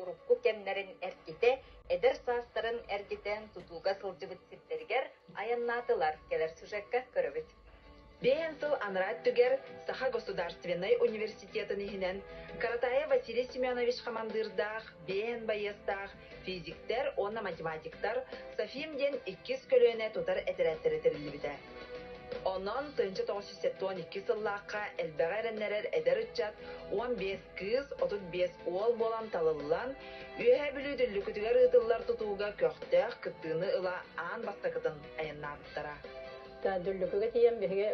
урукку кэмнэрин эргитэ, эдэр саастарын эргитэн тутууга сылдьыбыт сирдэригэр айаннаатылар. Кэлэр сюжекка көрөбүт. Биэһэн сыл анараа өттүгэр Саха государственнай университетын иһинэн Каратаев Василий Семенович хамандыырдаах биэһэн байыастаах физиктэр уонна математиктар СОФИМ диэн иккис көлүөнэ тутар этэрээттэрэ тэриллибитэ. Онон 1972 сыллаахха элбэҕи эрэннэрэр эдэр ыччат 15 кыыс, 35 уол буолан талыллан, Үөһээ Бүлүү Дүллүкүтүгэр ыытыллар тутууга көхтөөх кыттыыны ыла аан бастакытын айаннаабыттара. Дүллүкүгэ тиийэн биһиги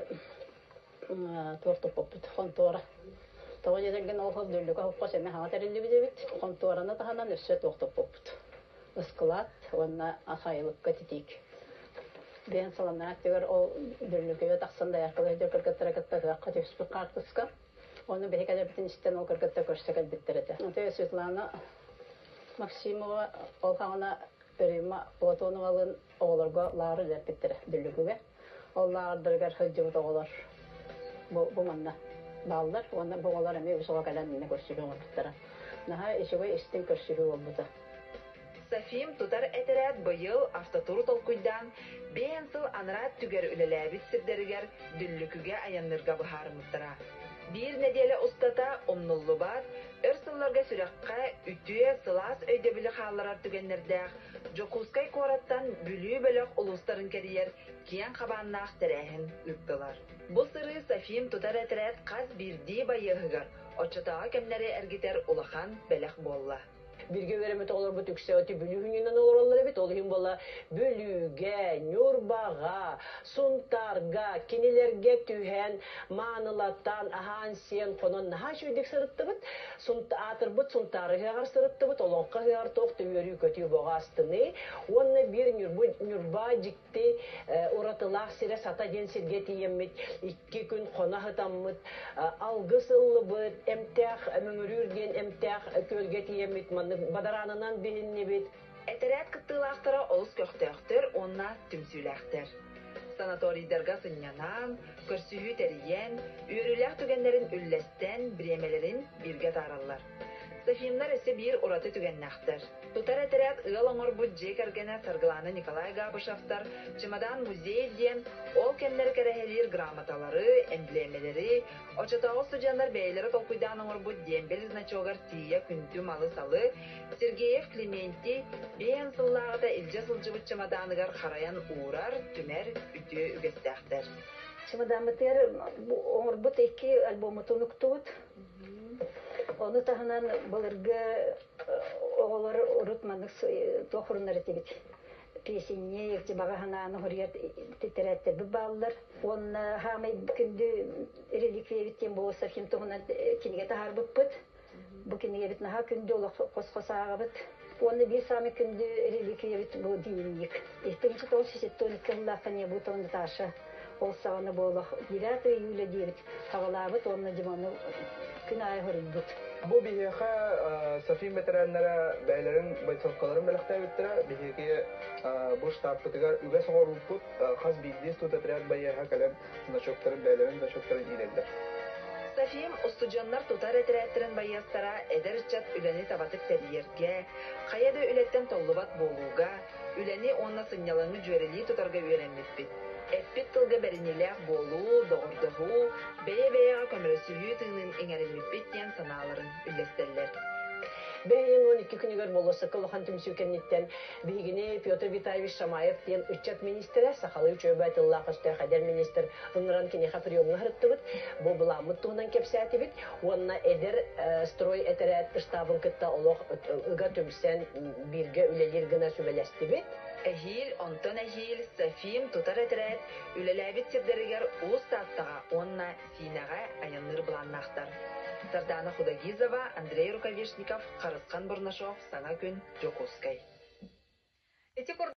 туох туппуппут хонтуора. Тоҕо диэтэргин ол хол Дүллүкү хоппос эмэ хаҥа тэриллибит эбит. Хонтуораны таһынан өссө туох туппуппут. Ыскылаат уонна сайылыкка титиик. Диэн саланнаах түгэр ол Дүллүкүгэ тахсан дайаркалар кыргыттара кытта ыһыахха түспүт хаартыска. Оны биһи кэлэрбитин истэн ол кыргыттар көрсө кэлбиттэр этэ. Аты Светлана Максимова ол хаҥана Римма Платоновалыын оҕолорго лааҕыр үлэлэппиттэрэ Дүллүкүгэ. Ол лааҕырдарыгар сылдьыбыт оҕолор бу, бу манна бааллар уонна бу оҕолор эмиэ үс оҕо кэлэн иннэ көрсүһүү оҥорбуттара. Наһаа үчүгэй истиҥ көрсүһүү буолбута. Софим тутар этэрээт быйыл автотуру толкуйдаан, биэһэн сыл анараа өттүгэр үлэлээбит сирдэригэр Дүллүкүгэ айанныырга быһаарыммыттара. Биир нэдиэлэ устата умнуллубат, өр сылларга сүрэххэ үтүө, сылаас өйдөбүлү хаалларар түгэннэрдээх Дьокуускай куораттан Бүлүү бөлөх улуустарын кэрийэр киэҥ хабааннаах тэрээһин ыыттылар. Бу сырыы Софим тутар этэрээт хас биирдии байыаһыгар оччотооҕу кэмнэри эргитэр улахан бэлэх буолла. Бииргэ үөрэммит оҕолорбут үксэ ити Бүлүү күнүнэн олороллор эбит. Ол иһин буола Бүлүүгэ, Ньурбаҕа, Сунтаарга кинилэргэ түһэн, маанылатан, аһаан-сиэн, хонон наһаа үчүгэйдик сырыттыбыт. Аатырбыт Сунтаар ыһыаҕар сырыттыбыт, Олоҥхо ыһыаҕар туох да үөрүү-көтүү боҕо астыныы. Уонна биир Ньурба дьикти уратылаах сирэ Сата диэн сиргэ тиийэммит, икки күн хоно сытаммыт, алгыс ыллыбыт, эмтээх Мөҥүрүүр диэн эмтээх күөлгэ тиийэммит маннык бадараанынан биһиннибит. Этэрээт кыттыылаахтара олус көхтөөхтөр уонна түмсүүлээхтэр. Санаторийдарга сынньанан, көрсүһүү тэрийэн, үөрүүлээх түгэннэрин үллэстэн, бириэмэлэрин бииргэ атаараллар. Софимнар өссө биир ураты түгэннээхтэр. Тутар этэрээт ыал оҥорбут дьиэ кэргэнэ Саргылаана Николай Габышевтар «Чемодан музей» диэн ол кэмнэри кэрэһэлиир грамоталары, эмблемэлэри, оччотооҕу студеннар бэйэлэрэ толкуйдаан оҥорбут диэмбэл значогар тиийэ күндү малы-салы Сергеев Климентий биэһэн сыллааҕыта илдьэ сылдьыбыт чемоданыгар харайан уурар, түмэр үтүө үгэстээхтэр. Чемодаммытыгар оҥорбут икки альбоммутун уктубут. Ону таһынан былыргы оҕолор урут маннык туох уруннар этибит песенник, баҕа санааны хоруйар тэтэрээттэрбит бааллар. Уонна хаамай күндү реликвиябит диэн бу Софим туһунан кинигэ таһаарбыппыт. Бу кинигэбит наһаа күндү олох хос-хос ааҕабыт. Уонна биир саамай күндү реликвиябит бу дневник. 1972 сыллаахха Небутова Наташа ол саҕана буолах 9 июля диэбит хаҕалаабыт уонна Димону күн аайы хоруйбут. Бу биһиэхэ София бэтэрээннэрэ бэйэлэрин бойцовкаларын бэлэхтээбиттэрэ. Биһиги бу штабпытыгар үгэс оҥорууппут хас биирдии студотряд байыаһа кэлэн значоктарын бэйэлэрин значоктарын иилэллэр. Софиям устудьуоннар тутар этэрээттэрин байыастара эдэр ыччат үлэни табатык тэрийэргэ, хайа да үлэттэн толлубат буолууга, үлэни уонна сынньалаҥы дьүөрэлии тутарга үөрэммиппит. Эппит тылга бэриниилээх буолуу, доҕордоһуу, бэйэ-бэйэҕэ көмөлөсүһүү тыынын иҥэриммиппит диэн санааларын үллэстэллэр. Бэһиэн 12 күнүгэр болуоссакка улахан түмсүү кэнниттэн биһигини Петр Витальевич Шамаев диэн ыччат министрэ, сахалыы үчүгэйбэ тыллаах-өстөөх эдэр министр ыҥыран киниэхэ приемҥа сырыттыбыт. Бу былааммыт туһунан кэпсээтибит уонна эдэр строй этэрээт штабын кытта олох ыга түмсэн бииргэ үлэлиир гына сүбэлэстибит. Эһиил, онтон эһиил Софим тутар этэрээт үлэлээбит сирдэригэр Уус Тааттаҕа уонна Сиинэҕэ айанныыр былааннаахтар. Сардаана Худогизова, Андрей Рукавишников, Харысхан Бурнашов, Саҥа күн, Дьокуускай. Ити курдук